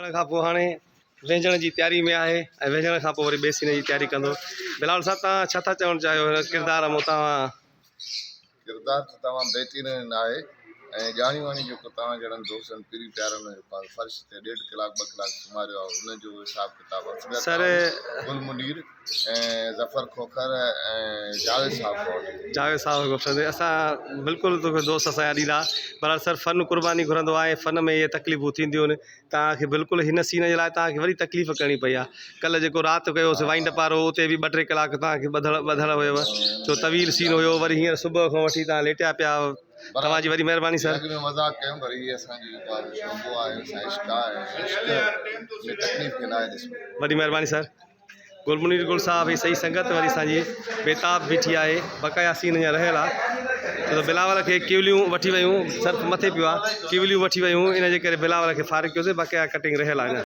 ڪرڻ کان پوء هاڻي وهنجڻ جي تياري ۾ آهي ۽ وهنجڻ کان پوء وري ٻئي سين جي تياري ڪندو. بلاول صاحب توهان ڇا ٿا چوڻ چاهيو هن ڪردار مون توهان. ڪردار ته تمام بهترين آهي ۽ ڄاڻي واڻي جيڪو توهان جهڙن دوستن پرين پيارن جيڪو آهي فرش تي ڏيڍ ڪلاڪ ٻه ڪلاڪ سمهاريو آهي ان جو حساب ڪتاب اصغر سر خان، گل منير ۽ ظفر کوکر ۽ جاويد صاحب کان وٺي. جاويد صاحب کان وٺندي اسان بلڪل توکي دوست اسان جا ڏيندا بهرحال سر فن قرباني گهرندو آهي فن ۾ اهي تڪليفون ٿينديون آهن توهان کي بلڪل هن سين جي لاء توهان کي وڏي تڪليف ڪرڻي پئي آهي ڪلهه جيڪو رات ڪيوسي وائنڊ اپ وارو اتي به ٻه ٽي ڪلاڪ توهان کي ٻڌل ٻڌل هيو ڇو طويل سين هيو وري هينئر صبح کان وٺي توهان ليٽيا پيا توهان جي وڏي مهرباني سر. اڳ ۾ مذاق ڪيم پر هي اسان جو جيڪو آهي شعبو آهي اسان عشق آهي عشق ۾ تڪليف کي ناهي ڏسبو. وڏي مهرباني سر. گل منير گل صاحب هي صحيح سنگت وري اسان جي بيتاب بيٺي آهي بقايا سين اڃا رهيل آ ڇو ته بلاول کي ڪيوليون وٺي ويون سرف مٿي پيو آ ڪيوليون وٺي ويون ان جي ڪري بلاول کي فارغ ڪيوسي بقايا ڪٽنگ رهيل آ اڃا.